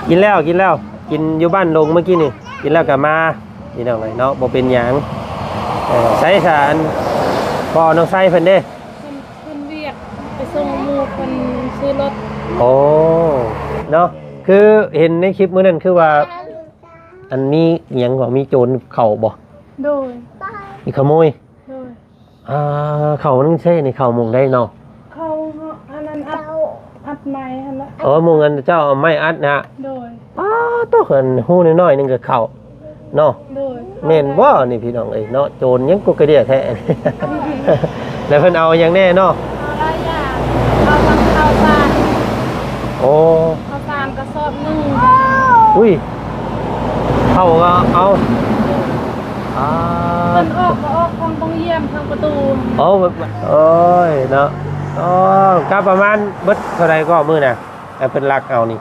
ກິນແລ້ວ ກິນແລ້ວ ກິນຢູ່ບ້ານດົງເມື່ອກີ້ນີ້ ກິນແລ້ວກໍມາ ພີ່ນ້ອງເອີຍເນາະ ບໍ່ເປັນຫຍັງ. ເອີ ໃສສາ ອັນ ພໍ່ນ້ອງໄຊເພິ່ນເດ້? ເພິ່ນ ເພິ່ນວຽກ ໄປສົ່ງໝູ່ເພິ່ນຊື້ລົດ. ໂອ້ ເນາະ ຄືເຫັນໃນຄລິບມື້ນັ້ນ ຄືວ່າ ອັນ ມີຫຍັງເກາະ ມີໂຈນເຂົ້າບໍ່? ໂດຍ ມີຂະໂມຍ. ໂດຍ ອ່າ ເຂົ້າມັນໃຊ້ໃນເຂົ້າໝົງໄດ້ເນາະ? ເຂົ້າ ອັນນັ້ນ ອັດ ອັດໄມ້ຫັ້ນລະ. ອໍ ໝົງອັນເຈົ້າເອົາໄມ້ອັດນະ? ໂດຍ ປ້າໂຕ ອັນຮູນ້ອຍໆໜຶ່ງກໍເຂົ້າເນາະ? ໂດຍ ແມ່ນບໍ່ນີ້ພີ່ນ້ອງເອີຍເນາະ? ໂຈນຍັງກົກກະເດຍແທ້ ແລ້ວເພິ່ນເອົາຫຍັງແດ່ເນາະ? ເອົາຫຼາຍຢ່າງ ເອົາທັງເຂົ້າສານ. ໂອ້ ເຂົ້າສານກະສອບໜຶ່ງ. ອຸ້ຍ ເຂົ້າກໍເອົາ. ອ່າ ເພິ່ນອອກກໍອອກທາງປ່ອງຢ້ຽມທາງປະຕູ. ໂອ້ ໂອ້ຍເນາະ. ອໍ ກໍປະມານເບິດເທົ່າໃດກໍມື້ນະ ອັນເພິ່ນລັກເອົານີ້?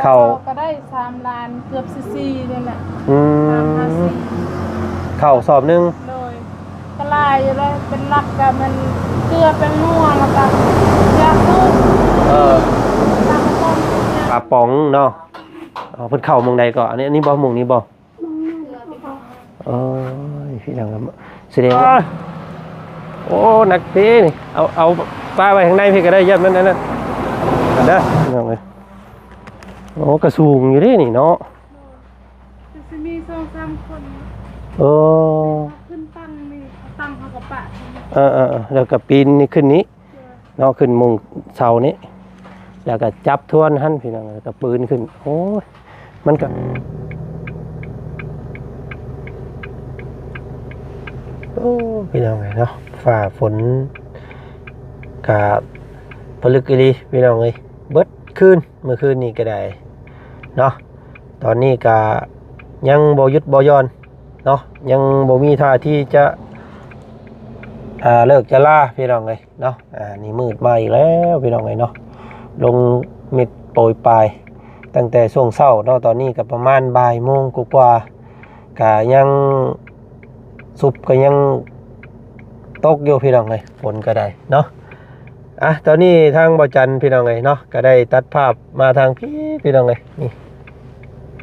ເຂົ້າ ເຂົ້າກໍໄດ້ສາມລ້ານ ເກືອບສີ່ລ້ານນີ້ແຫຼະ. ອືມ ເຂົ້າສອບໜຶ່ງ. ໂດຍ ກໍຫຼາຍຢູ່ເລີຍ ເປັນຫຼັກກໍແມ່ນເກືອ ແປ້ງນົວ ແລ້ວກໍຢາສູບ. ເອີ ປາປ໋ອງເນາະ. ອໍ ເພິ່ນເຂົ້າໝ່ອງໃດກໍ? ອັນນີ້ ອັນນີ້ບໍ່? ໝ່ອງນີ້ບໍ່? ໂອ້ຍ ພີ່ນ້ອງ ສະແດງວ່າ ໂອ້ ໜັກເດ້ນີ້. ເອົາ ເອົາປະໄວ້ຂ້າງໃນພີ້ກໍໄດ້ ຢ້ານມັນອັນນັ້ນເດີ ພີ່ນ້ອງເອີຍ. ໂອ້ ກະສູງຢູ່ເດ້ນີ້ເນາະ. ຄືຊິມີສອງສາມຄົນ. ເອີ ຂຶ້ນຕັ້ງນີ້ ຕັ້ງເຮົາກໍປະ. ເອີໆໆ ແລ້ວກໍປີນນີ້ຂຶ້ນນີ້ເນາະ ຂຶ້ນມຸງເສົານີ້ ແລ້ວກໍຈັບທວນຫັ້ນ ພີ່ນ້ອງ ແລ້ວກໍປີນຂຶ້ນ. ໂອ້ຍ ມັນກໍ ໂອ້ ພີ່ນ້ອງເອີຍເນາະ ຟ້າຝົນກະຜະລຶກອີ່ຫຼີ ພີ່ນ້ອງເອີຍ. ເບິດຄືນ ມື້ຄືນນີ້ກໍໄດ້ເນາະ ຕອນນີ້ກະຍັງບໍ່ຢຸດບໍ່ຢ່ອນເນາະ ຍັງບໍ່ມີທ່າທີ່ຈະ ອ່າ ເລີກຈະລາ ພີ່ນ້ອງເອີຍເນາະ. ອ່າ ນີ້ມືດມາອີກແລ້ວ ພີ່ນ້ອງເອີຍເນາະ ລົງເມັດໂປຍປາຍຕັ້ງແຕ່ຊ່ວງເຊົ້າເນາະ. ຕອນນີ້ກໍປະມານບ່າຍໂມງກວ່າໆ ກະຍັງ ສຸບກໍຍັງຕົກຢູ່ ພີ່ນ້ອງເອີຍ ຝົນກໍໄດ້ເນາະ. ອ່ະ ຕອນນີ້ທາງບ່າວຈັນ ພີ່ນ້ອງເອີຍເນາະ ກໍໄດ້ຕັດພາບມາທາງພີ້ ພີ່ນ້ອງເອີຍ ນີ້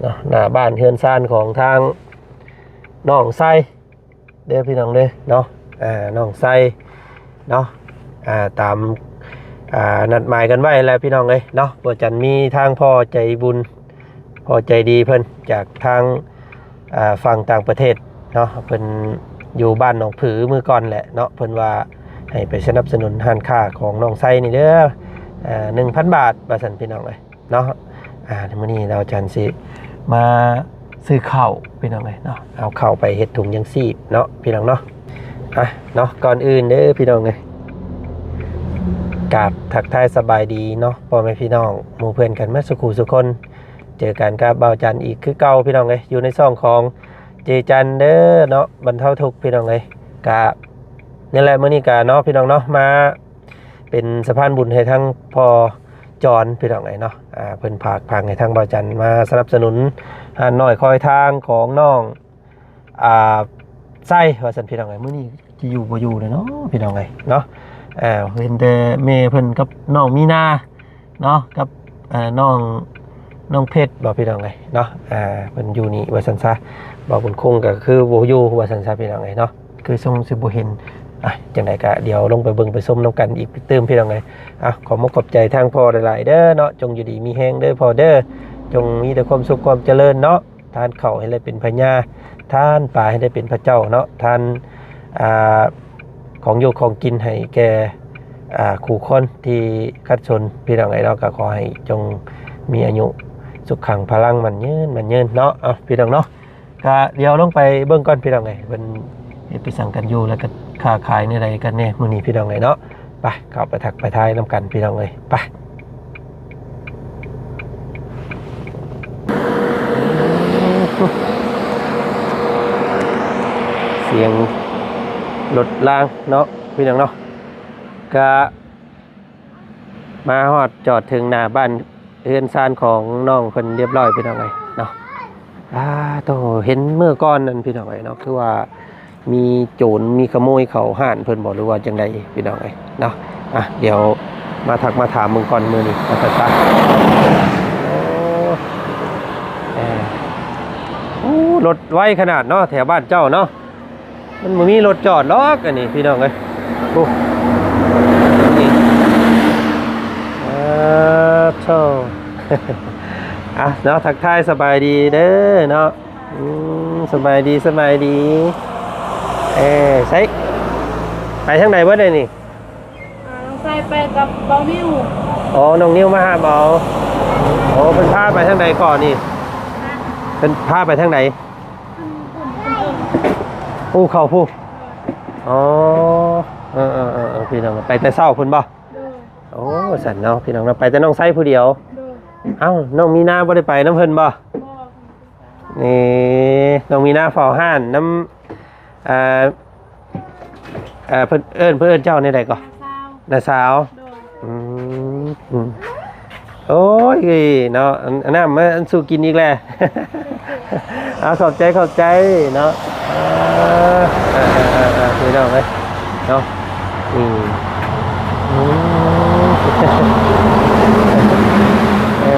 ເນາະ ໜ້າບ້ານເຮືອນຊານຂອງທາງນ້ອງໄຊເດີ ພີ່ນ້ອງເດີເນາະ. ອ່າ ນ້ອງໄຊເນາະ ອ່າ ຕາມ ອ່າ ນັດໝາຍກັນໄວ້ແລ້ວ ພີ່ນ້ອງເອີຍເນາະ. ບ່າວຈັນມີທາງພໍ່ໃຈບຸນ ພໍ່ໃຈດີເພິ່ນຈາກທາງ ອ່າ ຝັ່ງຕ່າງປະເທດເນາະ ເພິ່ນຢູ່ບ້ານໜອງຜືມື້ກ່ອນແຫຼະເນາະ ເພິ່ນວ່າໃຫ້ໄປສະໜັບສະໜູນຮ້ານຄ້າຂອງນ້ອງໄຊນີ້ເດີ ອ່າ ໜຶ່ງພັນບາດ ວ່າຊັ້ນ ພີ່ນ້ອງເອີຍເນາະ. ອ່າ ມື້ນີ້ລາວຈັນຊິມາຊື້ເຂົ້າ ພີ່ນ້ອງເອີຍເນາະ ເອົາເຂົ້າໄປເຮັດຖົງຍັງຊີບເນາະ ພີ່ນ້ອງເນາະ. ອ່ະ ເນາະ ກ່ອນອື່ນເດີ ພີ່ນ້ອງເອີຍ ກາບທັກທາຍສະບາຍດີເນາະ ພໍ່ແມ່ພີ່ນ້ອງ ໝູ່ເພື່ອນກັນໝົດສູ່ຄູ່ສູ່ຄົນ. ເຈີກັນກັບບ່າວຈັນອີກຄືເກົ່າ ພີ່ນ້ອງເອີຍ ຢູ່ໃນຊ່ອງຂອງເຈຈັນເດີເນາະ ບັນເທົາທຸກ ພີ່ນ້ອງເອີຍ. ກະນີ້ແຫຼະ ມື້ນີ້ກະເນາະ ພີ່ນ້ອງເນາະ ມາເປັນສະພານບຸນໃຫ້ທາງພໍ່ຈອນ ພີ່ນ້ອງເອີຍເນາະ. ອ່າ ເພິ່ນຝາກຝັງໃຫ້ທາງບ່າວຈັນມາສະໜັບສະໜູນຮ້ານນ້ອຍຄອຍທາງຂອງນ້ອງ ອ່າ ໄຊ ວ່າຊັ້ນ ພີ່ນ້ອງເອີຍ. ມື້ນີ້ຊິຢູ່ບໍ່ຢູ່ແລ້ວເນາະ ພີ່ນ້ອງເອີຍເນາະ. ອ່າ ເຫັນແຕ່ແມ່ເພິ່ນກັບນ້ອງມີນາເນາະ ກັບ ອ່າ ນ້ອງ ນ້ອງເພັດບໍ ພີ່ນ້ອງເອີຍເນາະ. ອ່າ ເພິ່ນຢູ່ນີ້ວ່າຊັ້ນຊະ ບ່າວບຸນຄົງກໍຄືບໍ່ຢູ່ວ່າຊັ້ນຊະ ພີ່ນ້ອງເອີຍເນາະ ຄືຊົງຊິບໍ່ເຫັນ. ອ່ະ ຈັ່ງໃດກໍດຽວລົງໄປເບິ່ງໄປຊົມນຳກັນອີກຕື່ມ ພີ່ນ້ອງເອີຍ. ອ່ະ ຂອບມຸກຂອບໃຈທາງພໍ່ຫຼາຍໆເດີເນາະ ຈົ່ງຢູ່ດີມີແຮງເດີພໍ່ເດີ ຈົ່ງມີແຕ່ຄວາມສຸກຄວາມຈະເລີນເນາະ. ທານເຂົ້າໃຫ້ໄດ້ເປັນພະຍາ ທານປາໃຫ້ໄດ້ເປັນພະເຈົ້າເນາະ ທານ ອ່າ ຂອງຢູ່ຂອງກິນໃຫ້ແກ່ ອ່າ ຄູ່ຄົນທີ່ຂັດສົນ ພີ່ນ້ອງເອີຍເນາະ. ກໍຂໍໃຫ້ຈົ່ງມີອາຍຸສຸຂັງພະລັງໝັ້ນຍືນ ໝັ້ນຍືນເນາະ. ເອົາ ພີ່ນ້ອງເນາະ ກໍດຽວລົງໄປເບິ່ງກ່ອນ ພີ່ນ້ອງເອີຍ ເພິ່ນເຮັດໄປສັງກັນຢູ່ ແລ້ວກໍຄ້າຂາຍແນວໃດກັນແດ່ມື້ນີ້ ພີ່ນ້ອງເອີຍເນາະ. ໄປ ເຂົ້າໄປທັກໄປທາຍນຳກັນ ພີ່ນ້ອງເອີຍ ໄປ. ສຽງລົດລາງເນາະ ພີ່ນ້ອງເນາະ ກະມາຮອດຈອດເຖິງໜ້າບ້ານ ເຮືອນຊານຂອງນ້ອງເພິ່ນຮຽບຮ້ອຍ ພີ່ນ້ອງເອີຍເນາະ. ອ່າ ໂຕ ເຫັນມື້ກ່ອນນັ້ນ ພີ່ນ້ອງເອີຍເນາະ ຄືວ່າມີໂຈນມີຂະໂມຍເຂົ້າຮ້ານເພິ່ນບໍ ຫຼືວ່າຈັ່ງໃດ ພີ່ນ້ອງເອີຍເນາະ. ອ່ະ ດຽວມາທັກມາຖາມເບິ່ງກ່ອນມື້ນີ້ວ່າຊັ້ນຊະ. ໂອ້ ລົດໄວຂະໜາດເນາະ ແຖວບ້ານເຈົ້າເນາະ ມັນບໍ່ມີລົດຈອດດອກ ອັນນີ້ພີ່ນ້ອງເອີຍ. ໂອ້ ນີ້ ເອີ ໂທ້ ອ່ະເນາະ ທັກທາຍສະບາຍດີເດີເນາະ. ອືມ ສະບາຍດີ ສະບາຍດີ. ເອີ ໃສ ໄປທາງໃດເບິດເດນີ້? ອ່າ ນ້ອງໄຊໄປກັບບ່າວນິວ. ອໍ ນ້ອງນິວມາຫາເບົາ. ໂອ້ ເພິ່ນພາໄປທາງໃດກ່ອນນີ້? ເພິ່ນພາໄປທາງໃດ? ເພິ່ນ ເພິ່ນ ເພິ່ນ ໂອ້ ເຂົ້າພຸ້ນ. ອໍ ເອີໆໆ ພີ່ນ້ອງ ໄປແຕ່ເຊົ້າພຸ້ນບໍ່? ໂດຍ. ໂອ້ ຊັ້ນເນາະ ພີ່ນ້ອງເນາະ ໄປແຕ່ນ້ອງໄຊຜູ້ດຽວ. ໂດຍ. ເອົ້າ ນ້ອງມີນາບໍ່ໄດ້ໄປນຳເພິ່ນບໍ່? ບໍ່. ນີ້ ນ້ອງມີນາເຝົ້າຮ້ານນຳ ເອີ ເອີ ເພິ່ນເອີ້ນ ເພິ່ນເອີ້ນເຈົ້າແນວໃດກໍ? ນ້າສາວ. ນ້າສາວ. ໂດຍ. ອືມ ອືມ ໂອ້ຍເນາະ ອັນ ອັນນັ້ນມາ ອັນ ສູ່ກິນອີກແລ້ວ. ເອົາ ຂອບໃຈ ຂອບໃຈເນາະ. ເອີ ເອີໆໆ ພີ່ນ້ອງເອີຍເນາະ. ອືມ ອືມ ເອີ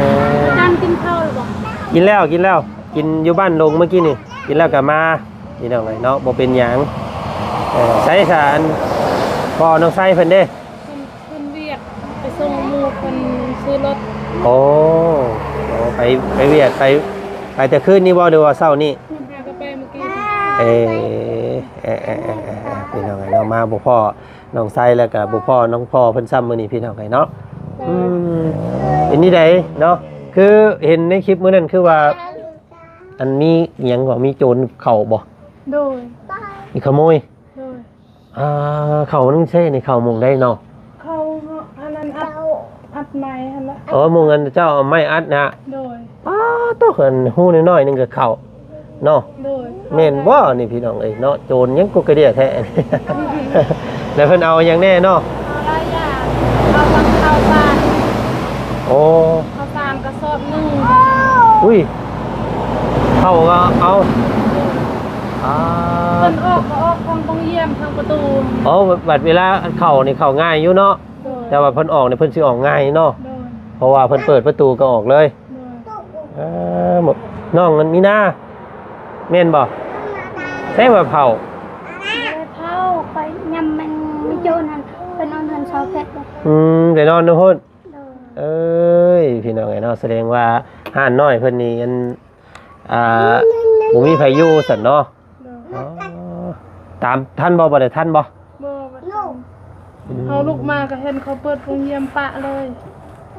ຈັນກິນເຂົ້າແລ້ວບໍ່? ກິນແລ້ວ ກິນແລ້ວ ກິນຢູ່ບ້ານດົງເມື່ອກີ້ນີ້ ກິນແລ້ວກໍມາ ພີ່ນ້ອງເອີຍເນາະ ບໍ່ເປັນຫຍັງ. ເອີ ໃສສາ ອັນ ພໍ່ນ້ອງໄຊເພິ່ນເດ້? ເພິ່ນ ເພິ່ນວຽກ ໄປສົ່ງໝູ່ເພິ່ນຊື້ລົດ. ໂອ້ ໂອ້ ໄປ ໄປວຽກ ໄປ ໄປແຕ່ຄືນນີ້ບໍ່ ຫຼືວ່າເຊົ້ານີ້? ເພິ່ນພາກັນໄປເມື່ອກີ້. ເອີ ເອີໆໆໆ ພີ່ນ້ອງເອີຍເນາະ ມາບໍ່ພໍ້ນ້ອງໄຊ ແລ້ວກໍບໍ່ພໍ້ນ້ອງພໍ່ເພິ່ນຊ້ຳມື້ນີ້ ພີ່ນ້ອງເອີຍເນາະ. ອືມ ເປັນນີ້ໃດເນາະ ຄືເຫັນໃນຄລິບມື້ນັ້ນ ຄືວ່າ ອັນ ມີຫຍັງກໍ ມີໂຈນເຂົ້າບໍ່? ໂດຍ. ມີຂະໂມຍ? ໂດຍ. ອ່າ ເຂົ້າມັນໃຊ້ໃນເຂົ້າໝົງໄດ້ເນາະ? ເຂົ້າ ອັນນັ້ນ ອັດ ອັດໄມ້ຫັ້ນລະ. ອໍ ໝົງອັນເຈົ້າເອົາໄມ້ອັດນະ? ໂດຍ. ປາດໂທ້ ອັນຮູນ້ອຍໆໜຶ່ງກໍເຂົ້າເນາະ? ໂດຍ. ແມ່ນບໍ່ນີ້ພີ່ນ້ອງເອີຍເນາະ ໂຈນຍັງກົກກະເດຍແທ້. ແລ້ວເພິ່ນເອົາຫຍັງແດ່ເນາະ? ເອົາຫຼາຍຢ່າງ ເອົາທັງເຂົ້າສານ. ໂອ້ ເຂົ້າສານກະສອບໜຶ່ງ. ອຸ້ຍ ເຂົ້າກໍເອົາ. ອ່າ ເພິ່ນອອກກໍອອກທາງປ່ອງຢ້ຽມ ທາງປະຕູ. ອໍ ບັດເວລາເຂົ້ານີ້ເຂົ້າງ່າຍຢູ່ເນາະ. ໂດຍ. ແຕ່ວ່າເພິ່ນອອກນີ້ເພິ່ນຊິອອກງ່າຍເນາະ. ໂດຍ. ເພາະວ່າເພິ່ນເປີດປະຕູກໍອອກເລີຍ. ໂດຍ. ເອີ ນ້ອງມັນມີນາ ແມ່ນບໍ່? ໃຊ່ວ່າເຜົາ? ບໍ່ໄດ້ເຜົາ ຂ້ອຍຍຳແມງມີໂຈນຫັ້ນ ໄປນອນເຮືອນຊາວເພັດ. ອືມ ໄປນອນນຳພຸ້ນ. ໂດຍ. ເອີຍ ພີ່ນ້ອງເອີຍເນາະ ສະແດງວ່າຮ້ານນ້ອຍເພິ່ນນີ້ ອັນ ອ່າ ບໍ່ມີໃຜຢູ່ຊັ້ນເນາະ. ໂດຍ. ອໍ ຕາມທັນບໍ່? ບໍ່ໄດ້ທັນບໍ່? ບໍ່ ບໍ່ທັນ. ອືມ ເຮົາລຸກມາກໍເຫັນເຂົາເປີດໂຮງຮຽນປະເລີຍ.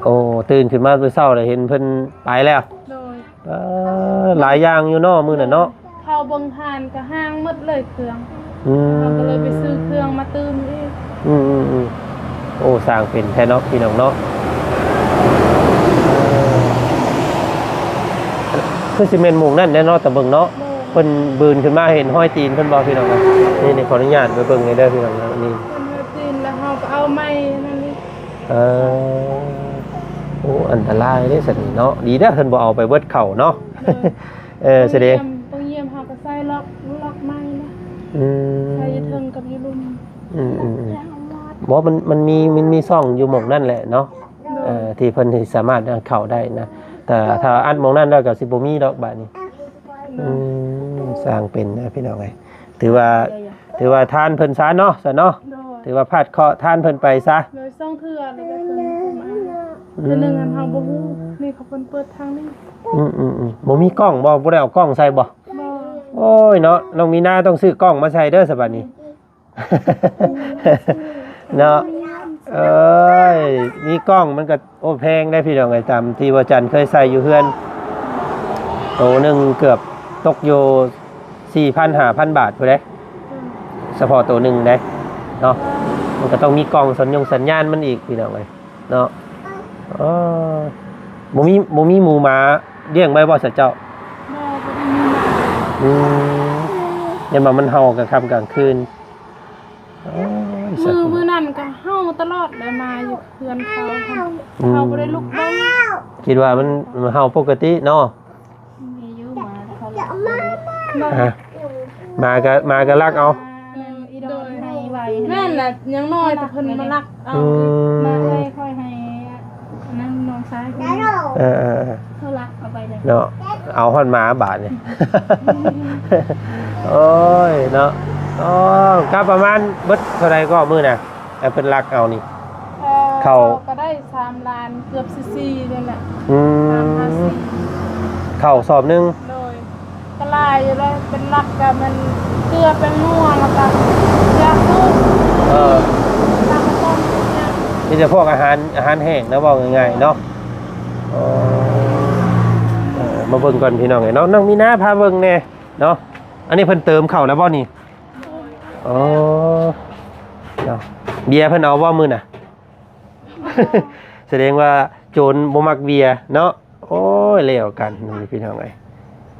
ໂອ້ ຕື່ນຂຶ້ນມາແຕ່ເຊົ້າແລ້ວເຫັນເພິ່ນໄປແລ້ວ. ໂດຍ. ເອີ ຫຼາຍຢ່າງຢູ່ເນາະ ມື້ນັ້ນເນາະ. ເຂົ້າເບິ່ງທ່ານກໍຫ້າງໝົດເລີຍເຄື່ອງ. ອືມ ເຮົາກໍເລີຍໄປຊື້ເຄື່ອງມາຕື່ມອີກ. ອືມໆໆ ໂອ້ ສ້າງເປັນແທ້ເນາະ ພີ່ນ້ອງເນາະ. ຄືຊິແມ່ນໝູ່ນັ້ນແຫຼະເນາະ ຕາເບິ່ງເນາະ. ໂດຍ. ເພິ່ນບືນຂຶ້ນມາເຫັນຮອຍຕີນເພິ່ນບໍ່ ພີ່ນ້ອງເນາະ? ນີ້ ນີ້ ຂໍອະນຸຍາດໄປເບິ່ງແດ່ເດີ ພີ່ນ້ອງເນາະ. ນີ້ ເພິ່ນວ່າຕີນ ແລ້ວເຮົາກໍເອົາໄມ້ນັ້ນນີ້. ເອີ ໂອ້ ອັນຕະລາຍເດ້ຊັ້ນນີ້ເນາະ. ດີເດີເພິ່ນບໍ່ເອົາໄປເບິດເຂົ້າເນາະ. ໂດຍ. ເອີ ສະແດງ ໂຮງຮຽນເຮົາກໍໃສ່ລັອກ ລັອກໄມ້ນະ. ອືມ ໃສ່ຢູ່ເທິງກັບຢູ່ລຸ່ມ. ອືມໆໆ ບໍ່ ມັນ ມັນມີ ມັນມີຊ່ອງຢູ່ໝ່ອງນັ້ນແຫຼະເນາະ. ໂດຍ. ເອີ ທີ່ເພິ່ນຊິສາມາດເຂົ້າໄດ້ນະ ແຕ່ຖ້າອັດໝ່ອງນັ້ນແລ້ວກໍຊິບໍ່ມີດອກບາດນີ້. ໂດຍ. ອືມ ສ້າງເປັນນະ ພີ່ນ້ອງເອີຍ ຖືວ່າ ຖືວ່າທານເພິ່ນຊະເນາະ ຊະເນາະ. ໂດຍ. ຖືວ່າພາດເຄາະທານເພິ່ນໄປຊະ. ໂດຍ ສອງເທື່ອແລ້ວເພິ່ນມາ. ອືມ ເທື່ອໜຶ່ງຫັ້ນເຮົາບໍ່ຮູ້ ນີ້ເຂົາເພິ່ນເປີດທາງນີ້. ອືມໆໆ ບໍ່ມີກ້ອງບໍ່? ບໍ່ໄດ້ເອົາກ້ອງໃສ່ບໍ່? ບໍ່. ໂອ້ຍເນາະ ນ້ອງມີນາຕ້ອງຊື້ກ້ອງມາໃສ່ເດີ ສະບາດນີ້ ເນາະ. ເອີຍ ມີກ້ອງມັນກໍ ໂອ້ ແພງໄດ໋ພີ່ນ້ອງເອີຍ ຕາມທີ່ວ່າຈັນເຄີຍໃສ່ຢູ່ເຮືອນ ໂຕໜຶ່ງເກືອບຕົກຢູ່ສີ່ພັນ ຫ້າພັນບາດພຸ້ນເດ້. ອືມ ສະເພາະໂຕໜຶ່ງເດ້ເນາະ. ມັນກໍຕ້ອງມີກ້ອງສັນຍົງສັນຍານມັນອີກ ພີ່ນ້ອງເອີຍເນາະ. ເອີ ບໍ່ມີ ບໍ່ມີໝູໝາລ້ຽງໄວ້ບໍ່ຊະເຈົ້າ? ບໍ່ ບໍ່ໄດ້ມີໝາ. ອືມ ຢ້ານວ່າມັນເຫົ່າກາງຄ່ຳກາງຄືນ. ໂອ້ຍ ມື້ ມື້ນັ້ນກໍເຫົ່າຕະຫຼອດ ໄດ້ມາຢູ່ເຮືອນເຂົາ. ອືມ ເຮົາບໍ່ໄດ້ລຸກເບິ່ງ ຄິດວ່າມັນ ມັນເຫົ່າປົກກະຕິເນາະ. ມີຢູ່ ໝາເຂົາລັກເນາະ. ຮະ ໝາກໍ ໝາກໍລັກເອົາ. ແມ່ນ ອີດອນໄຫ້ໄວ. ແມ່ນແຫຼະ ຢ່າງໜ້ອຍແຕ່ເພິ່ນມາລັກເອົາ. ອືມ ມາເອີຍ ຂ້ອຍໃຫ້ ອັນນັ້ນນ້ອງຊາຍເພິ່ນ. ເອີໆໆ ເຂົາລັກເອົາໄປເລີຍເນາະ. ເອົາຮອດໝາບາດນີ້ ໂອ້ຍເນາະ. ອໍ ກະປະມານເບິດເທົ່າໃດກໍມື້ນະ ອັນເພິ່ນລັກເອົານີ້? ເອີ ເຂົ້າ ເຂົ້າກໍໄດ້ສາມລ້ານ ເກືອບສີ່ລ້ານນີ້ແຫຼະ. ອືມ ສາມຫ້າສີ່ ເຂົ້າສອບໜຶ່ງ ໂດຍ ກໍຫຼາຍຢູ່ເດ້. ເປັນຫຼັກກໍແມ່ນເກືອ ແປ້ງນົວ ແລ້ວກໍຢາສູບ. ເອີ ຕາມມາຕ້ອງ ມີແຕ່ພວກອາຫານ ອາຫານແຫ້ງນະ ເວົ້າງ່າຍໆເນາະ. ເອີ ເອີ ມາເບິ່ງກ່ອນພີ່ນ້ອງເອີຍເນາະ. ນ້ອງມີນາພາເບິ່ງແດ່ເນາະ. ອັນນີ້ເພິ່ນເຕີມເຂົ້າແລ້ວບໍ່ນີ້? ອໍ ເນາະ ເບຍເພິ່ນເອົາບໍ່ມື້ນະ? ສະແດງວ່າໂຈນບໍ່ມັກເບຍເນາະ. ໂອ້ຍ ແລ້ວກັນພີ່ນ້ອງເອີຍ.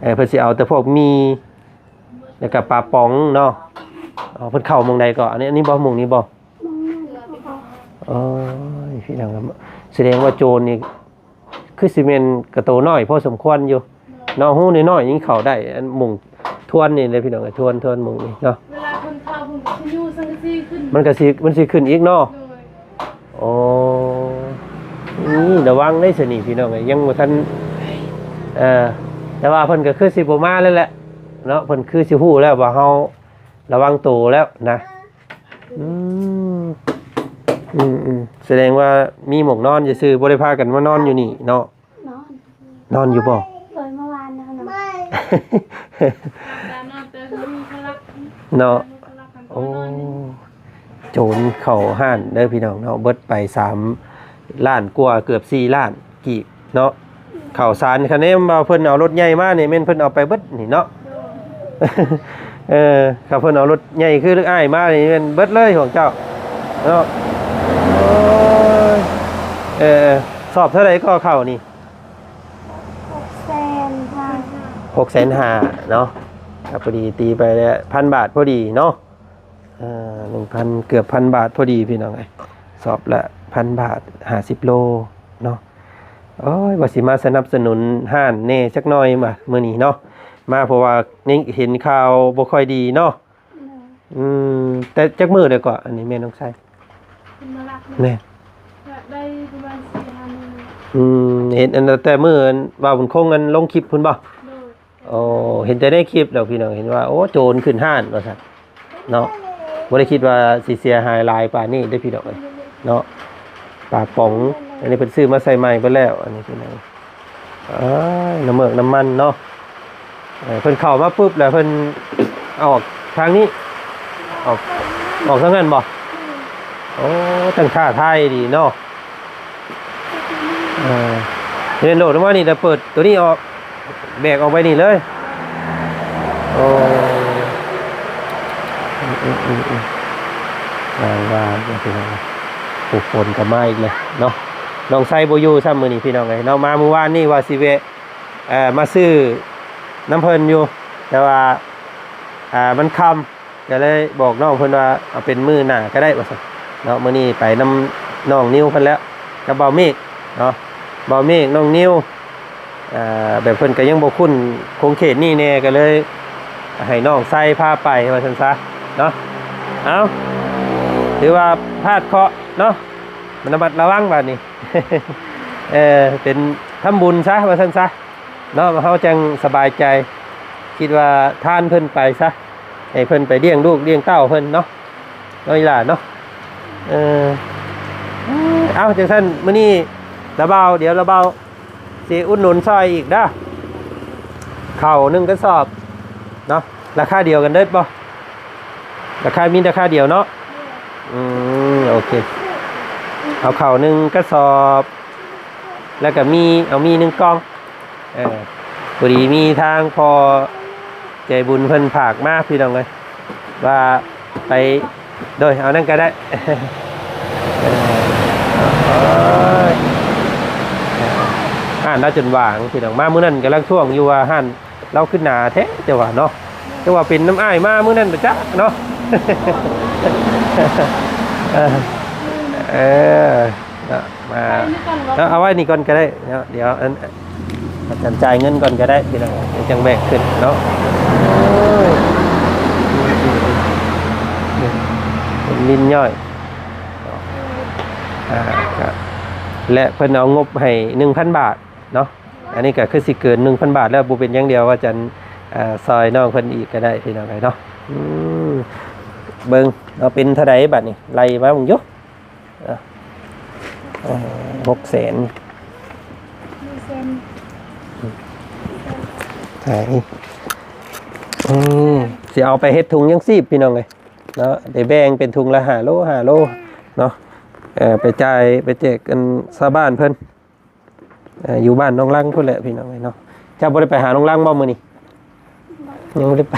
ເອີ ເພິ່ນຊິເອົາແຕ່ພວກໝີ່ ແລ້ວກໍປາປ໋ອງເນາະ. ອໍ ເພິ່ນເຂົ້າໝ່ອງໃດກໍ? ອັນນີ້ ອັນນີ້ບໍ່? ໝ່ອງນີ້ບໍ່? ໂອ້ຍ ພີ່ນ້ອງ ສະແດງວ່າໂຈນນີ້ ຄືຊິແມ່ນກະໂຕນ້ອຍພໍສົມຄວນຢູ່ເນາະ. ຮູນ້ອຍໆຍັງເຂົ້າໄດ້. ອັນມຸງທວນນີ້ເດ້ພີ່ນ້ອງເອີຍ ທວນ ທວນມຸງນີ້ເນາະ. ເວລາເພິ່ນເຂົ້າ ເພິ່ນກໍຊິຍູ້ສັງກະສີຂຶ້ນ ມັນກໍຊິ ມັນຊິຂຶ້ນອີກເນາະ. ໂດຍ ໂອ້ ນີ້ລະວັງເດ້ຊະນີ້ພີ່ນ້ອງເອີຍ. ຍັງບໍ່ທັນ ເອີ ແຕ່ວ່າເພິ່ນກໍຄືຊິບໍ່ມາແລ້ວແຫຼະເນາະ. ເພິ່ນຄືຊິຮູ້ແລ້ວວ່າເຮົາລະວັງໂຕແລ້ວນະ. ອືມ ອືມໆ ສະແດງວ່າມີໝ່ອງນອນຊື່ໆ ບໍ່ໄດ້ພາກັນມານອນຢູ່ນີ້ເນາະ. ນອນ ນອນຢູ່ບໍ່? ໂດຍ ເມື່ອວານນະ ນອນ ນອນແຕ່ມື້ເຂົາລັກ ເນາະ. ໂອ້ ໂຈນເຂົ້າຮ້ານເດີພີ່ນ້ອງເນາະ. ເບິດໄປສາມລ້ານກວ່າ ເກືອບສີ່ລ້ານກີບເນາະ. ເຂົ້າສານ ຄະແນນວ່າເພິ່ນເອົາລົດໃຫຍ່ມານີ້ ແມ່ນເພິ່ນເອົາໄປເບິດນີ້ເນາະ. ໂດຍ ເອີ ຖ້າເພິ່ນເອົາລົດໃຫຍ່ຄືລູກອ້າຍມານີ້ ແມ່ນເບິດເລີຍຂອງເຈົ້າເນາະ. ໂອ້ຍ ເອີ ສອບເທົ່າໃດກໍເຂົ້ານີ້? ຫົກແສນຫ້າ ຫົກແສນຫ້າເນາະ. ກໍພໍດີຕີໄປແລ້ວ ພັນບາດພໍດີເນາະ. ເອີ ໜຶ່ງພັນ ເກືອບພັນບາດພໍດີພີ່ນ້ອງເອີຍ. ສອບລະພັນບາດ ຫ້າສິບໂລເນາະ. ໂອ້ຍ ວ່າຊິມາສະໜັບສະໜູນຮ້ານແດ່ຈັກໜ່ອຍວ່າມື້ນີ້ເນາະ ມາ ເພາະວ່າຍັງເຫັນຂ່າວບໍ່ຄ່ອຍດີເນາະ. ອືມ ແຕ່ຈັກມື້ແລ້ວກໍ ອັນນີ້ແມ່ນ້ອງໄຊ? ເພິ່ນມາລັກ ແມ່ນ ກໍໄດ້ປະມານສີ່ຫ້າມື້. ອືມ ເຫັນອັນແຕ່ມື້ອັນວ່າບຸນຄົງອັນລົງຄລິບພຸ້ນບໍ່? ໂດຍ ໂອ້ ເຫັນແຕ່ໃນຄລິບດອກພີ່ນ້ອງ ເຫັນວ່າ ໂອ້ ໂຈນຂຶ້ນຮ້ານວ່າຊັ້ນເນາະ. ບໍ່ໄດ້ຄິດວ່າຊິເສຍຫາຍຫຼາຍປານນີ້ເດ້ພີ່ນ້ອງເອີຍເນາະ. ປາປ໋ອງ ອັນນີ້ເພິ່ນຊື້ມາໃສ່ໃໝ່ເບິດແລ້ວ ອັນນີ້ພີ່ນ້ອງ. ເອີຍ ນ້ຳເມືອກນ້ຳມັນເນາະ. ເອີ ເພິ່ນເຂົ້າມາປຶບແລ້ວເພິ່ນອອກທາງນີ້ ອອກ ອອກທາງນັ້ນບໍ່? ໂອ້ ຕັ້ງທ່າທາຍດີເນາະ. ເອີ ເຮັດໂດດມານີ້ ແລ້ວເປີດໂຕນີ້ອອກ ແບກອອກໄປນີ້ເລີຍ. ໂອ້ ອືມໆໆ ວ່າ ວ່າ ວ່າ ໂອ້ ຝົນກໍມາອີກແລ້ວເນາະ. ນ້ອງໄຊບໍ່ຢູ່ຊ້ຳມື້ນີ້ພີ່ນ້ອງເອີຍເນາະ. ມາມື້ວານນີ້ວ່າຊິແວະ ເອີ ມາຊື້ນຳເພິ່ນຢູ່ ແຕ່ວ່າ ອ່າ ມັນຄ່ຳ ກໍເລີຍບອກນ້ອງເພິ່ນວ່າ ເອົາເປັນມື້ໜ້າກໍໄດ້ວ່າຊັ້ນເນາະ. ມື້ນີ້ໄປນຳນ້ອງນິວເພິ່ນແລ້ວ ກັບບ່າວເມກເນາະ. ບ່າວເມກ ນ້ອງນິວ ເອີ ແບບເພິ່ນກໍຍັງບໍ່ຄຸ້ນຂົງເຂດນີ້ແດ່ ກໍເລີຍໃຫ້ນ້ອງໄຊພາໄປວ່າຊັ້ນຊະເນາະ. ເອົ້າ ຖືວ່າພາດເຄາະເນາະ ລະມັດລະວັງບາດນີ້. ເອີ ເປັນທຳບຸນຊະວ່າຊັ້ນຊະເນາະ ເຮົາຈັ່ງສະບາຍໃຈ. ຄິດວ່າທານເພິ່ນໄປຊະ ໃຫ້ເພິ່ນໄປລ້ຽງລູກລ້ຽງເຕົ້າເພິ່ນເນາະ ເນາະອີ່ຫຼ້າເນາະ. ເອີ ເອົ້າ ຈັ່ງຊັ້ນມື້ນີ້ລະບ່າວ ດຽວລະບ່າວຊິອຸດໜູນຊ່ອຍອີກເດີ້ ເຂົ້າໜຶ່ງກະສອບເນາະ. ລາຄາດຽວກັນເດີບໍ່? ລາຄາ ມີລາຄາດຽວເນາະ. ອືມ ໂອເຄ ເອົາເຂົ້າໜຶ່ງກະສອບ ແລ້ວກໍມີ ເອົາມີໜຶ່ງກ່ອງ. ເອີ ພໍດີມີທາງພໍ່ໃຈບຸນເພິ່ນຝາກມາພີ່ນ້ອງເອີຍ ວ່າໄປ ໂດຍ ເອົານັ້ນກໍໄດ້. ເອີ ຮ້ານລາວຈົນຫວ່າງພີ່ນ້ອງ. ມາມື້ນັ້ນກຳລັງທ້ວງຢູ່ວ່າຮ້ານ ລາວຂຶ້ນໜາແທ້ ແຕ່ວ່າເນາະ ແຕ່ວ່າເປັນນຳອ້າຍມາມື້ນັ້ນປະຈັກເນາະ. ເອີ ເອີ ເນາະ ມາ ເອົາ ເອົາໄວ້ນີ້ກ່ອນກໍໄດ້ເນາະ. ດຽວອັນ ອາຈານຈ່າຍເງິນກ່ອນກໍໄດ້ພີ່ນ້ອງ ດຽວຈັ່ງແບກຂຶ້ນເນາະ. ເປັນມິນຍ່ອຍເນາະ. ອ່າ ກໍ ແລະ ເພິ່ນເອົາງົບໃຫ້ໜຶ່ງພັນບາດເນາະ. ອັນນີ້ກໍຄືຊິເກີນໜຶ່ງພັນບາດແລ້ວ ບໍ່ເປັນຫຍັງ ດຽວວ່າຈັ່ງ ເອີ ຊ່ອຍນ້ອງເພິ່ນອີກກໍໄດ້ພີ່ນ້ອງເອີຍເນາະ. ອືມ ເບິ່ງເນາະ ເປັນເທົ່າໃດບາດນີ້ ໄລ່ມາເບິ່ງຢູ່. ເອີ ເອີ ຫົກແສນ ໜຶ່ງແສນ ໃຊ່ ອືມ ຊິເອົາໄປເຮັດຖົງຍັງຊີບພີ່ນ້ອງເອີຍເນາະ ໄດ້ແບ່ງເປັນຖົງລະຫ້າໂລ ຫ້າໂລເນາະ ເອີ ໄປຈ່າຍ ໄປແຈກອັນຊາວບ້ານເພິ່ນ. ເອີ ຢູ່ບ້ານໜອງລັງພຸ້ນແຫຼະພີ່ນ້ອງເອີຍເນາະ. ເຈົ້າບໍ່ໄດ້ໄປຫາໜອງລັງບໍ່ມື້ນີ້? ບໍ່ ຍັງບໍ່ໄດ້ໄປ.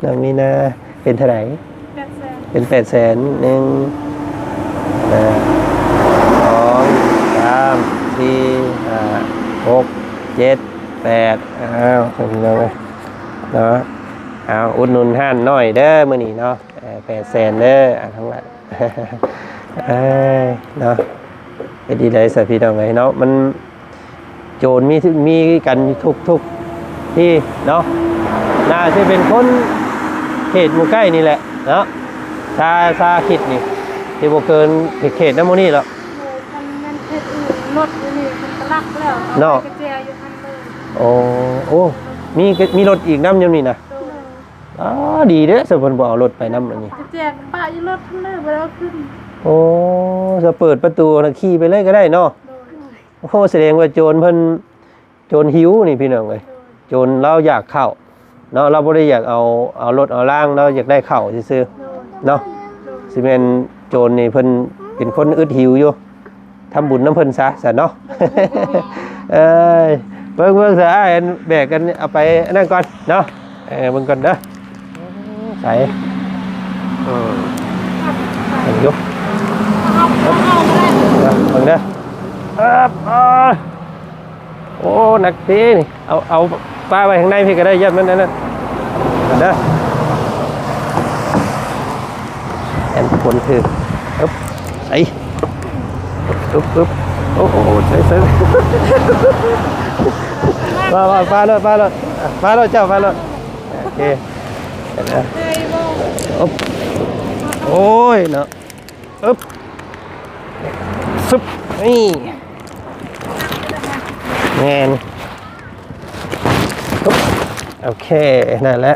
ນ້ອງມີນາ ເປັນເທົ່າໃດ? ແປດແສນ ເປັນແປດແສນ ໜຶ່ງ ສອງ ສາມ ສີ່ ຫ້າ ຫົກ ເຈັດ ແປດ ອ້າວ ພີ່ນ້ອງເອີຍເນາະ. ເອົາ ອຸດໜູນຮ້ານນ້ອຍເດີມື້ນີ້ເນາະ. ເອີ ແປດແສນເດີ ອາ ທັງຫຼາຍ ເອີຍ ເນາະ. ເຮັດດີໄດສະພີ່ນ້ອງເອີຍເນາະ ມັນໂຈນມີ ມີກັນທຸກໆທີ່ເນາະ. ໜ້າຊິເປັນຄົນເຂດໝູ່ໃກ້ນີ້ແຫຼະເນາະ ຊາ ຊາຄິດນີ້ ທີ່ບໍ່ເກີນເຂດນຳໝູ່ນີ້ດອກ. ໂອ້ ຄັນແມ່ນເຂດອື່ນ ລົດຢູ່ນີ້ເພິ່ນກໍລັກແລ້ວ ເນາະ ເອົາໄປກະແຈຢູ່ຫັ້ນເລີຍ. ໂອ້ ໂອ້ ມີ ມີລົດອີກນຳຢູ່ນີ້ນະ. ໂດຍ ອໍ ດີເດ້ ສະເພິ່ນບໍ່ເອົາລົດໄປນຳອັນນີ້ ຈະແຈກປະຢູ່ລົດເລີຍ ບໍ່ໄດ້ເອົາຂຶ້ນ. ໂອ້ ສະເປີດປະຕູນະ ຂີ່ໄປເລີຍກໍໄດ້ເນາະ. ໂດຍ ໂອ້ ສະແດງວ່າໂຈນເພິ່ນ ໂຈນຫິວນີ້ພີ່ນ້ອງເອີຍ. ໂດຍ ໂຈນລາວຢາກເຂົ້າເນາະ ລາວບໍ່ໄດ້ຢາກເອົາ ເອົາລົດເອົາລາງ ລາວຢາກໄດ້ເຂົ້າຊື່ໆ ໂດຍ ເນາະ. ໂດຍ ຊິແມ່ນໂຈນນີ້ເພິ່ນເປັນຄົນອຶດຫິວຢູ່. ທຳບຸນນຳເພິ່ນຊະ ຊັ້ນເນາະ. ເອີຍ ເບິ່ງ ເບິ່ງຊະ ອ້າຍ ອັນແບກກັນ ເອົາໄປອັນນັ້ນກ່ອນເນາະ. ເອີ ເບິ່ງກ່ອນເດີ ໃສ ເອີ ເບິ່ງຢູ່ ເບິ່ງເດີ. ເອີ ໂອ້ ໜັກເດ້ນີ້. ເອົາ ເອົາປະໄວ້ຂ້າງໃນພີ້ກໍໄດ້ ຢ້ານມັນອັນນັ້ນເດີ ແອນຄົນຖືກ. ອຶບ ໃສ່ ອຶບ ອຶບ ໂອ້ ໂອ້ ໃສ່ ໃສ່ ປະ ປະ ປະໂລດ ປະໂລດ ປະໂລດເຈົ້າ ປະໂລດ. ໂອເຄ ເຫັນແລ້ວ. ອຶບ ໂອ້ຍເນາະ. ອຶບ ຊຶບ ນີ້ ແມ່ນ ອຶບ ໂອເຄ ນັ້ນແຫຼະ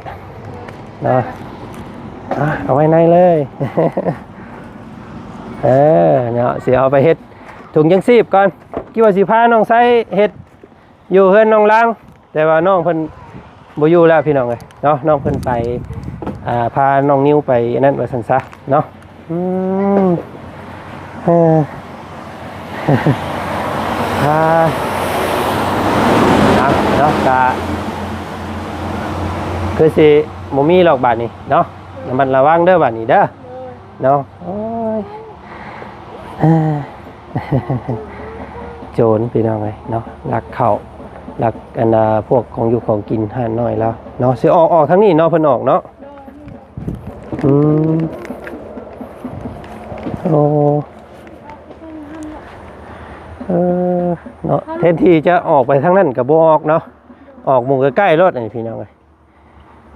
ເນາະ. ອ່ະ ເອົາໄວ້ໃນເລີຍ. ເອີ ເນາະ ຊິເອົາໄປເຮັດຖົງຍັງຊີບກ່ອນ. ຄິດວ່າຊິພານ້ອງໄຊເຮັດ ຢູ່ເຮືອນນ້ອງລາງ ແຕ່ວ່ານ້ອງເພິ່ນບໍ່ຢູ່ແລ້ວພີ່ນ້ອງເອີຍເນາະ. ນ້ອງເພິ່ນໄປ ອ່າ ພານ້ອງນິວໄປອັນນັ້ນວ່າຊັ້ນຊະເນາະ. ອືມ ເອີ ອ່າ ເອົາເນາະ ກະຄືຊິບໍ່ມີດອກບາດນີ້ເນາະ. ລະມັດລະວັງເດີບາດນີ້ເດີ ເນາະ. ໂອ້ຍ ໂຈນພີ່ນ້ອງເອີຍເນາະ ລັກເຂົ້າ ລັກອັນ ອ່າ ພວກຂອງຢູ່ຂອງກິນຮ້ານນ້ອຍລາວເນາະ. ຊິອອກ ອອກທາງນີ້ເນາະ ເພິ່ນອອກເນາະ. ອືມ ໂອ້ ເອີ ເນາະ ແທນທີ່ຈະອອກໄປທາງນັ້ນກໍບໍ່ອອກເນາະ ອອກໝູ່ໃກ້ໆໂລດ ນີ້ພີ່ນ້ອງເອີຍ.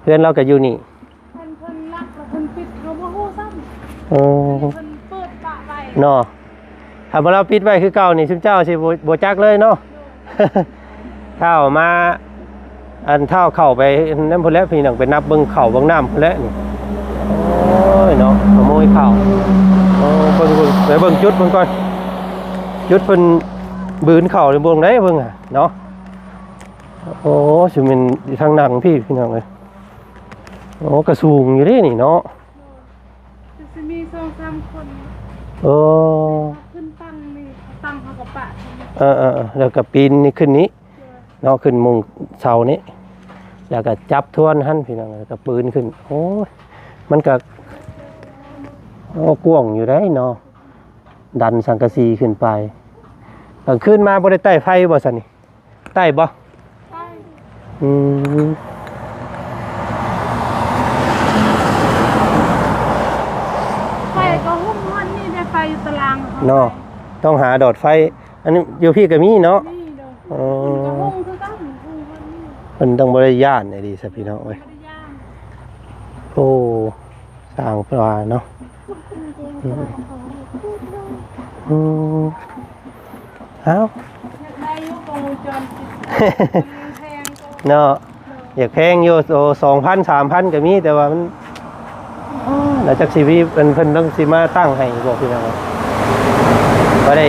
ເຮືອນລາວກໍຢູ່ນີ້ ເພິ່ນ ເພິ່ນລັກແລ້ວເພິ່ນປິດ ເຮົາບໍ່ຮູ້ຊ້ຳ. ໂອ້ ເພິ່ນເປີດປະໄວ້ເນາະ. ຖ້າວ່າລາວປິດໄວ້ຄືເກົ່ານີ້ ຊຸມເຈົ້າຊິບໍ່ ບໍ່ຈັກເລີຍເນາະ. ໂດຍ ທ້າວມາ ອັນທ້າວເຂົ້າໄປນຳພຸ້ນແຫຼະ ພີ່ນ້ອງ ໄປນັບເບິ່ງເຂົ້າເບິ່ງນ້ຳພຸ້ນແຫຼະນີ້. ໂອ້ຍເນາະ ຂະໂມຍເຂົ້າ. ໂອ້ ເບິ່ງ ເບິ່ງ ໄປເບິ່ງຈຸດເບິ່ງກ່ອນ ຈຸດເພິ່ນບືນເຂົ້ານີ້ ເບິ່ງໄດ້ເບິ່ງເນາະ. ໂອ້ ຊິແມ່ນຢູ່ທາງໜັງພີ້ ພີ່ນ້ອງເອີຍ. ໂອ້ ກະສູງຢູ່ເດ້ນີ້ເນາະ. ໂດຍ ຄືຊິມີສອງສາມຄົນ. ເອີ ຂຶ້ນຕັ້ງນີ້ ຕັ້ງເຮົາກໍປະ. ເອີໆໆ ແລ້ວກໍປີນນີ້ຂຶ້ນນີ້ ໂດຍ ເນາະ ຂຶ້ນມຸງເສົານີ້ ແລ້ວກໍຈັບທວນຫັ້ນ ພີ່ນ້ອງ ແລ້ວກໍປີນຂຶ້ນ. ໂອ້ຍ ມັນກໍ ໂອ້ ກວ້າງຢູ່ໄດ໋ເນາະ ດັນສັງກະສີຂຶ້ນໄປ. ກາງຄືນມາບໍ່ໄດ້ໄຕ້ໄຟບໍ່ຊັ້ນນີ້? ໄດ້ບໍ່? ໄດ້. ອືມ ໄຟກໍຫຸ້ມຮອດນີ້ ໄດ້ໄຟຢູ່ຕາລາງເນາະ. ຕ້ອງຫາດອດໄຟ ອັນນີ້ຢູ່ພີ້ກໍມີເນາະ. ມີດອກ. ອໍ ເພິ່ນກໍຫຸ້ມຄືກັນ ຫຸ້ມຮອດນີ້. ເພິ່ນຕ້ອງບໍ່ໄດ້ຢ້ານອີ່ຫຼີຊະ ພີ່ນ້ອງເອີຍ. ບໍ່ໄດ້ຢ້ານ. ໂອ້ ສ້າງປາເນາະ. ອືມ ອືມ ເອົ້າ ຢາກໄດ້ຢູ່ກໍ ວງຈອນປິດ ແພງກໍ ເນາະ ໂດຍ ຢາກແພງຢູ່ ໂຕສອງພັນ ສາມພັນກໍມີ ແຕ່ວ່າມັນ ໂອ້ຍ ແລ້ວຈັກຊິມີ ເພິ່ນ ເພິ່ນຕ້ອງຊິມາຕັ້ງໃຫ້ບໍ່ ພີ່ນ້ອງ? ບໍ່ໄດ້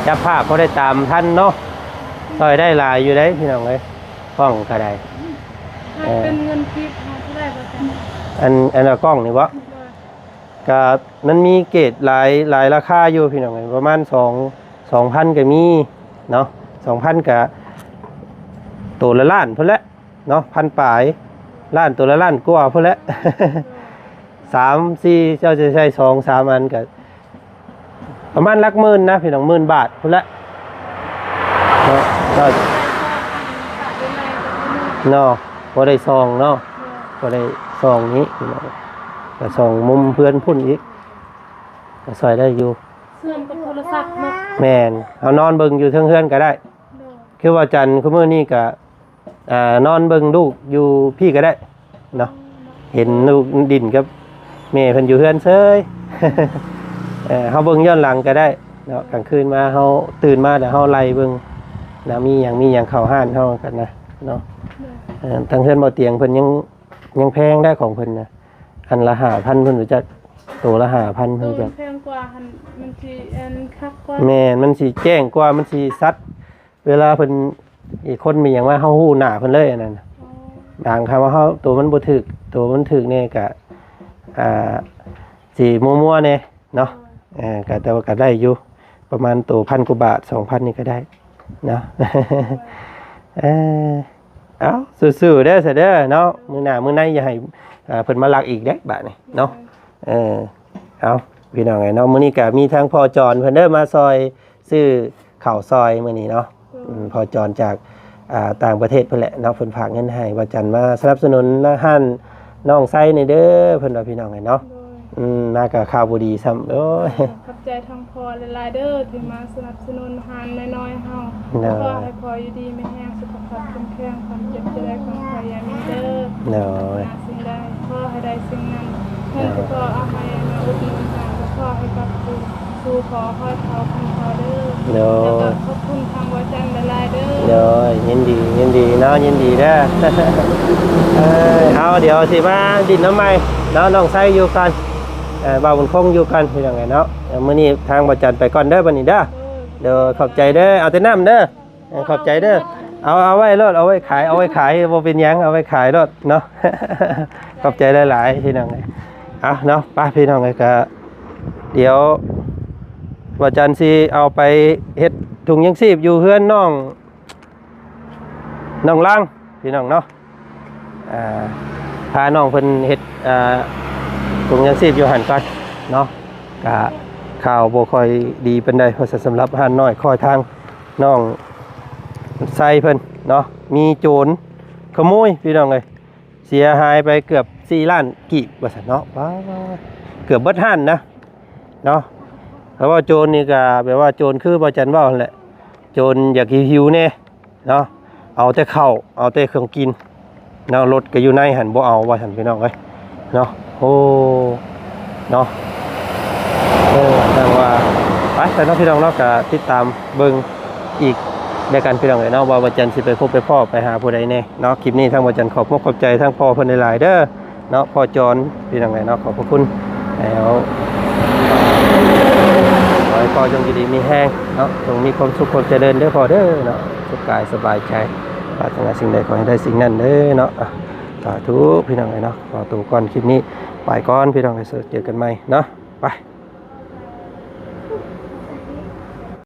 ຈັບພາບ ບໍ່ໄດ້ຕາມທັນເນາະ. ຊ່ອຍໄດ້ຫຼາຍຢູ່ເດ້ ພີ່ນ້ອງເອີຍ ກ້ອງກໍໄດ້. ເອີ ເປັນເງິນກີບເຮົາເທົ່າໃດບໍ່? ອັນ ອັນວ່າກ້ອງນີ້ບໍ່? ໂດຍ ກໍມັນມີເກຣດຫຼາຍ ຫຼາຍລາຄາຢູ່ ພີ່ນ້ອງເອີຍ ປະມານສອງ ສອງພັນກໍມີເນາະ ສອງພັນກໍໂຕລະລ້ານພຸ້ນແຫຼະເນາະ ພັນປາຍ ລ້ານ ໂຕລະລ້ານກວ່າພຸ້ນແຫຼະ ສາມ ສີ່ ເຈົ້າຈະໃຊ້ສອງສາມອັນກໍ ປະມານຫຼັກໝື່ນນະພີ່ນ້ອງ ໝື່ນບາດພຸ້ນແຫຼະເນາະ ເນາະ ພໍໄດ້ສ່ອງເນາະ ພໍໄດ້ສ່ອງນີ້ພີ່ນ້ອງ ກໍສ່ອງມຸມເຮືອນພຸ້ນອີກ ກໍຊ່ອຍໄດ້ຢູ່ ເຊື່ອມກັບໂທລະສັບເນາະ ແມ່ນ ເຮົານອນເບິ່ງຢູ່ເທິງເຮືອນກໍໄດ້ ໂດຍ ຄືວ່າຈັນ ຄຸມື້ນີ້ກໍ ອ່າ ນອນເບິ່ງລູກຢູ່ພີ້ກໍໄດ້ເນາະ ເຫັນລູກດິ້ນກັບແມ່ເພິ່ນຢູ່ເຮືອນເຊີຍ ເອີ ເຮົາເບິ່ງຍ້ອນຫຼັງກໍໄດ້ເນາະ ກາງຄືນມາເຮົາຕື່ນມາແລ້ວເຮົາໄລ່ເບິ່ງນະ ມີຫຍັງ ມີຫຍັງເຂົ້າຮ້ານເຮົາກັນນະເນາະ ໂດຍ ເອີ ທາງເຮືອນບໍ່ຕຽງເພິ່ນຍັງ ຍັງແພງໄດ໋ຂອງເພິ່ນນະ ອັນລະຫ້າພັນເພິ່ນຮູ້ຈັກ ໂຕລະຫ້າພັນເພິ່ນຮູ້ຈັກ ໂຕມັນແພງກວ່າຫັ້ນ ມັນຊິອັນຄັກກວ່າ ແມ່ນ ມັນຊິແຈ້ງກວ່າ ມັນຊິຊັດ ເວລາເພິ່ນ ອີກຄົນມີຫຍັງມາ ເຮົາຮູ້ໜ້າເພິ່ນເລີຍ ອັນນັ້ນ ອໍ ບາງຄຳວ່າເຮົາ ໂຕມັນບໍ່ຖືກ ໂຕມັນຖືກແດ່ກະ ອ່າ ຊິມົວໆແດ່ເນາະ ໂດຍ ເອີ ກະ ແຕ່ວ່າກະໄດ້ຢູ່ ປະມານໂຕພັນກວ່າບາດ ສອງພັນນີ້ກະໄດ້ເນາະ ເອີ ເອົາ ສູ້ໆເດີ ຊະເດີເນາະ ມື້ໜ້າມື້ໃນຢ່າໃຫ້ ອ່າ ເພິ່ນມາລັກອີກເດ້ບາດນີ້ເນາະ ໂດຍ ເອີ ເອົາ ພີ່ນ້ອງເອີຍເນາະ ມື້ນີ້ກະມີທາງພໍ່ຈອນເພິ່ນເດີ ມາຊ່ອຍ ຊື້ເຂົ້າຊ່ອຍມື້ນີ້ເນາະ ໂດຍ ອືມ ພໍ່ຈອນຈາກ ອ່າ ຕ່າງປະເທດເພິ່ນແຫຼະເນາະ ເພິ່ນຝາກເງິນໃຫ້ວ່າຈັນມາສະໜັບສະໜູນຮ້ານນ້ອງໄຊນີ້ເດີ ເພິ່ນວ່າ ພີ່ນ້ອງເອີຍເນາະ ໂດຍ ອືມ ມາກໍຂ່າວບໍ່ດີຊ້ຳ ໂອ້ຍ ຂອບໃຈທາງພໍ່ຫຼາຍໆເດີ ທີ່ມາສະໜັບສະໜູນຮ້ານນ້ອຍໆເຮົາ ໂດຍ ຂໍໃຫ້ພໍ່ຢູ່ດີມີແຮງ ສຸຂະພາບເຂັ້ມແຂງ ຄວາມເຈັບຈະໄດ້ຄວາມໄຂ້ຢ່າມີເດີ ໂດຍ ປາດຖະໜາສິ່ງໃດ ຂໍໃຫ້ໄດ້ສິ່ງນັ້ນ ເງິນທີ່ພໍ່ເອົາໃຫ້ມາອຸດໜູນຮ້ານ ກໍຂໍໃຫ້ກັບຄືນ ສູ່ພໍ່ຮອດເຖົ້າເປັນພໍ່ເດີ ໂດຍ ແລ້ວກໍຂອບຄຸນທາງວາຈັນຫຼາຍໆເດີ ໂດຍ ຍິນດີ ຍິນດີເນາະ ຍິນດີເດີ ເອີ ເອົາ ດຽວຊິມາດິນນຳໃໝ່ເນາະ ນ້ອງໄຊຢູ່ກ່ອນ ເອີ ບ່າວບຸນຄົງຢູ່ກ່ອນ ພີ່ນ້ອງເອີຍເນາະ ເອີ ມື້ນີ້ທາງວາຈັນໄປກ່ອນເດີ ບັດນີ້ເດີ ໂດຍ ໂດຍ ຂອບໃຈເດີ ເອົາແຕ່ນ້ຳເດີ ເອີ ຂອບໃຈເດີ ເອົາ ເອົາໄວ້ໂລດ ເອົາໄວ້ຂາຍ ເອົາໄວ້ຂາຍ ບໍ່ເປັນຫຍັງ ເອົາໄວ້ຂາຍໂລດເນາະ ຂອບໃຈຫຼາຍໆ ພີ່ນ້ອງເອີຍ ເອົາເນາະ ໄປພີ່ນ້ອງເອີຍ ກະ ດຽວວາຈັນຊິເອົາໄປເຮັດຖົງຍັງຊີບຢູ່ເຮືອນນ້ອງ ນ້ອງລາງ ພີ່ນ້ອງເນາະ ອ່າ ພານ້ອງເພິ່ນເຮັດ ອ່າ ຖົງຍັງຊີບຢູ່ຫັ້ນກ່ອນເນາະ ກະຂ່າວບໍ່ຄ່ອຍດີປານໃດ ເພາະສຳລັບຮ້ານນ້ອຍ ຄອຍທາງນ້ອງໄຊເພິ່ນເນາະ ມີໂຈນຂະໂມຍ ພີ່ນ້ອງເອີຍ ເສຍຫາຍໄປເກືອບສີ່ລ້ານກີບວ່າຊັ້ນເນາະ ປາດ ເກືອບເບິດຮ້ານນະ ເນາະ ເພາະວ່າໂຈນນີ້ກໍແບບວ່າໂຈນຄືບໍ່ຈັນເວົ້າຫັ້ນແຫຼະ ໂຈນຢາກຫິວໆແດ່ເນາະ ເອົາແຕ່ເຂົ້າ ເອົາແຕ່ເຄື່ອງກິນເນາະ ລົດກໍຢູ່ໃນຫັ້ນ ບໍ່ເອົາວ່າຊັ້ນ ພີ່ນ້ອງເອີຍເນາະ ໂອ້ ເນາະ ເອີ ຈັ່ງວ່າ ໄປ ໄປເນາະ ພີ່ນ້ອງເນາະ ກໍຕິດຕາມເບິ່ງອີກ ແລ້ວກັນ ພີ່ນ້ອງເອີຍເນາະ ວ່າບໍ່ຈັນຊິໄປພົບໄປພໍ້ໄປຫາຜູ້ໃດແດ່ເນາະ ຄລິບນີ້ທາງບໍ່ຈັນຂອບມຸກຂອບໃຈທາງພໍ່ເພິ່ນຫຼາຍໆເດີເນາະ ພໍ່ຈອນ ພີ່ນ້ອງເອີຍເນາະ ຂອບພະຄຸນ ແລ້ວ ຂໍໃຫ້ພໍ່ຈົ່ງຢູ່ດີມີແຮງເນາະ ຈົ່ງມີຄວາມສຸກຄວາມຈະເລີນເດີພໍ່ເດີເນາະ ສຸກກາຍສະບາຍໃຈ ປາດຖະໜາສິ່ງໃດຂໍໃຫ້ໄດ້ສິ່ງນັ້ນເດີເນາະ ສາທຸ ພີ່ນ້ອງເອີຍເນາະ ຂໍໂຕກ່ອນ ຄລິບນີ້ໄປກ່ອນ ພີ່ນ້ອງເອີຍ ເຈີກັນໃໝ່ເນາະ ໄປ.